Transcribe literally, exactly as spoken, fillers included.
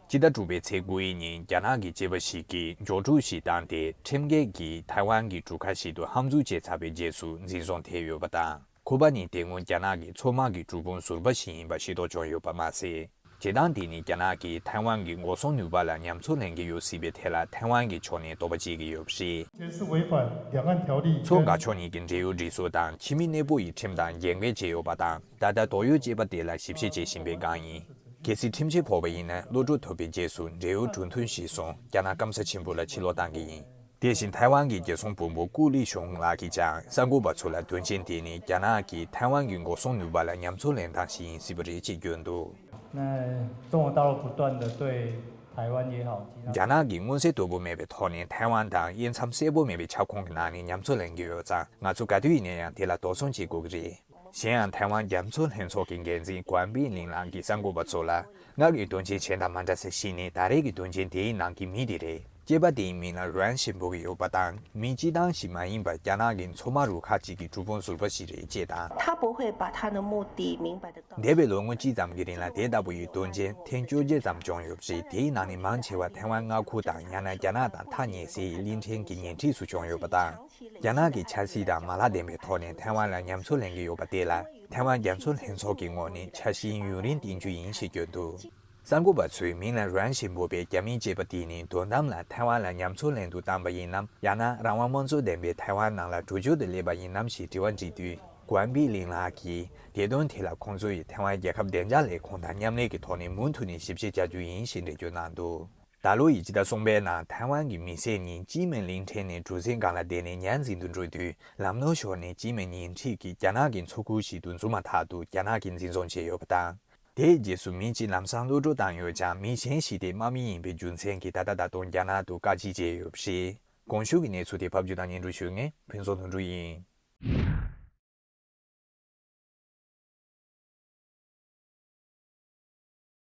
སྤྱི་ཟླ་དྲུག་པའི་ཚེས་དགུ་ཡི་ཉིན་རྒྱ་ནག་གི་སྐྱེས་པ་ཞིག་གིས་འགྱོག་ཕྲུག་ཞིག་བཏང་སྟེ་ཁྲིམས་འགལ་གྱིས་ཐའེ་ཝན་གྱི་གྲུ་ཁ་ཞིག་ཏུ་ཧམ་འཛུལ་བྱས་ཚར་བའི་རྗེས་སུ་འཛིན་བཟུང་ཐེབས་ཡོད་པ་དང་། ཁོ་པ་ནི་དེ་སྔོན་རྒྱ་ནག་གི་མཚོ་དམག་གི་གྲུ་དཔོན་ཟུར་པ་ཞིག་ཡིན་པ་ཤེས་རྟོགས་བྱུང་ཡོད་པ་མ་ཟད། བྱེད་སྟངས་དེ་ནི་རྒྱ་ནག་གིས་ཐའེ་ཝན་གྱི་འགོག་སྲུང་ནུས་པ་ལ་ཉམས་ཚོད་ལེན་གྱི་ཡོད་སྲིད་པའི་ཐད་ལ་ཐའེ་ཝན་གྱི་ཕྱོགས་ནས་དོགས་པ་བྱེད་ཀྱི་ཡོད་པ་རེད། 这是违反两岸条例。 མཚོ་འགག་ཕྱོགས་གཉིས་ཀྱི་འབྲེལ་ཡོད་སྒྲིག་སྲོལ་དང་ཕྱི་མི་གནས་སྤོ་ཡི་ཁྲིམས་དང་འགལ་འགལ་བྱས་ཡོད་པ་དང་། ད་ལྟ་དོགས་ཡོད་ཅེས་པ་དེ་ལ་ཞིབ་བཤེར་བྱེད་བཞིན་པའི་སྒང་ཡིན། གལ་སྲིད་ཁྲིམས་ཆད་ཕོག་པ་ཡིན་ན་གློད་གྲོལ་ཐོབ་པའི་རྗེས་སུ་འབྲེལ་ཡོད་གྲོས་མཐུན་གཞིར་བཟུང་རྒྱ་ནག་སྐམ་ས་ཆེན་པོ་ལ་ཕྱིར་ལོག་གཏང་གི་ཡིན། དེ་བཞིན་ཐའེ་ཝན་གྱི་རྒྱལ་སྲུང་དཔོན་པོ་ཀུའུ་ལི་ཤུང་ལགས་ཀྱིས་ཀྱང་གསར་འགོད་པ་ཚོ་ལ་དོན་རྐྱེན་དེ་ནི་རྒྱ་ནག་གིས་ཐའེ་ཝན་གྱི་འགོག་སྲུང་ནུས་པ་ལ་ཉམས་ཚོད་ལེན་སྟངས་ཤིག་ཡིན་སྲིད་པ་རེད་ཅེས་བརྗོད་འདུག 那中国大陆不断的对台湾也好，其他 རྒྱ་ནག་གིས་མངོན་གསལ་དོད་པོ་མེད་པའི་ཐོག་ནས་ཐའེ་ཝན་དང་དབྱེ་མཚམས་གསལ་པོ་མེད་པའི་ཁྱབ་ཁོངས་ཀྱི་ནང་ནས་ཉམས་ཚོད་ལེན་གྱི་ཡོད་ཙང་། ང་ཚོ་ག་དུས་ཡིན་ན་ཡང་དེ་ལ་དོགས་ཟོན་བྱེད་དགོས་ཀྱི་རེད། གཞན་ཡང་ཐའེ་ཝན་རྒྱ་མཚོ་ལྷན་ཚོགས་ཀྱི་འགན་འཛིན་ཀོན་པི་ལིང་ལགས་ཀྱིས་གསར་འགོད་པ་ཚོ་ལ། ང་གིས་དོན་རྐྱེན་གཞན་དང་མ་འདྲ་ས་ཞིག་ནི་ད་རེས་ཀྱི་དོན་རྐྱེན་དེའི་ནང་གི་མི་དེ་རེད། སྐྱེས་པ་དེའི་མིང་ལ་རུའན་ཞིན་པོ་གི་ཡོད་པ་དང་། མི་སྤྱི་བཏང་ཞིག་མ་ཡིན་པར་རྒྱ་ནག་གི་མཚོ་དམག་རུ་ཁག་ཅིག་གི་གྲུ་དཔོན་ཟུར་པ་ཞིག་རེད་ཅེས་དང་། 他不会把他的目的明白的告诉 འདས་པའི་ལོ་ངོ་གཅིག་ཙམ་གྱི་རིང་ལ་དེ་ལྟ་བུ་ཡི་དོན་རྐྱེན་ཐེངས་བཅོ་བརྒྱད་ཙམ་བྱུང་ཡོད་པ་རེད། དེའི་ནང་ནས་མང་ཆེ་བ་ཐའེ་ཝན་མངའ་ཁུལ་དང་ཡང་ན་རྒྱ་ནག་དང་ཐག་ཉེ་སའི་གླིང་ཕྲན་གྱི་ཉེ་འཁྲིས་སུ་བྱུང་ཡོད་པ་དང་། རྒྱ་ནག་གི་འཆར་གཞི་དང་མ་ལག་ལྡན་པའི་ཐོག་ནས་ཐའེ་ཝན་ལ་ཉམས་ཚོད་ལེན་གྱི་ཡོད་པ་དེ་ལ་ཐའེ་ཝན་རྒྱ་མཚོ་ལྷན་ཚོགས་ཀྱི་ངོས་ནས་འཆར་གཞི་ཡུན་རིང་བཏིང་རྒྱུ་ཡིན་ཞེས་བརྗོད་འདུག་གསར་འགོད་པ་ཚོས་མིང་ལ་རུའན་ཞིན་པོ་པའི་རྒྱ་མིའི་སྐྱེས་པ་དེ་ནི་དོན་དམ་ལ་ཐའེ་ཝན་ལ་ཉམས་ཚོད་ལེན་དུ་བཏང་པ་ཡིན་ནམ། ཡང་ན་རང་དབང་དམངས་གཙོ་ལྡན་པའི་ཐའེ་ཝན་ནང་ལ་འགྲོ་རྒྱུ་དུ་སླེབས་པ་ཡིན་ནམ་ཞེས་དྲི་བ་འདྲི་དུས། ཀོན་པི་ལིང་ལགས་ཀྱིས། དེ་དོན་དེ་ལ་ཁོང་ཚོ་ཡིས་ཐའེ་ཝན་རྒྱལ་ཁབ་བདེ་འཇགས་ལས་ཁུངས་དང་མཉམ་ལས་ཀྱི་ཐོག་ནས་མུ་མཐུད་ནས་ཞིབ་བཤེར་བྱ་རྒྱུ་ཡིན་ཞེས་འགྲེལ་བརྗོད་གནང་འདུག་ད་ལོ་ཡི་སྤྱི་ཟླ་གསུམ་པའི་ནང་ཐའེ་ཝན་གྱི་མི་སེར་གཉིས་ཅི་མིན་གླིང་ཕྲན་ནས་གྲུ་གཟིངས་སྒང་ལ་བསྡད་ནས་ཉར་འཛིན་དུ་འགྲོ་དུས། ལམ་ནོར་ཤོར་ནས་ཅི་མིན་ཉེ་འཁྲིས་ཀྱི་རྒྱ་ནག་གི་མཚོ་ཁུལ་ཞིག་ཏུ་འཛུལ་མ་ཐག་ཏུ་རྒྱ་ནག་གིས་འཛིན་བཟུང་བྱས་ཡོད་པ་དང་། དེའི་རྗེས་སུ་མི་གཅིག་ལམ་སང་གློད་གྲོལ་བཏང་ཡོད་ཀྱང་། མི་གཞན་ཞིག་དེ་དམག་མི་ཡིན་པའི་རྒྱུ་མཚན་གྱིས་ད་ལྟ་ད་དུང་རྒྱ་ནག་ཏུ་བཀག་སྐྱིལ་བྱས་ཡོད་པ་རེད། གོང་ཞུས་ཀྱི་གནས་ཚུལ་དེ་ཕབ་སྒྱུར་དང་སྙན་སྒྲོན་ཞུ་མཁན་ཕུན་ཚོགས་དོན་གྲུབ་ཡིན།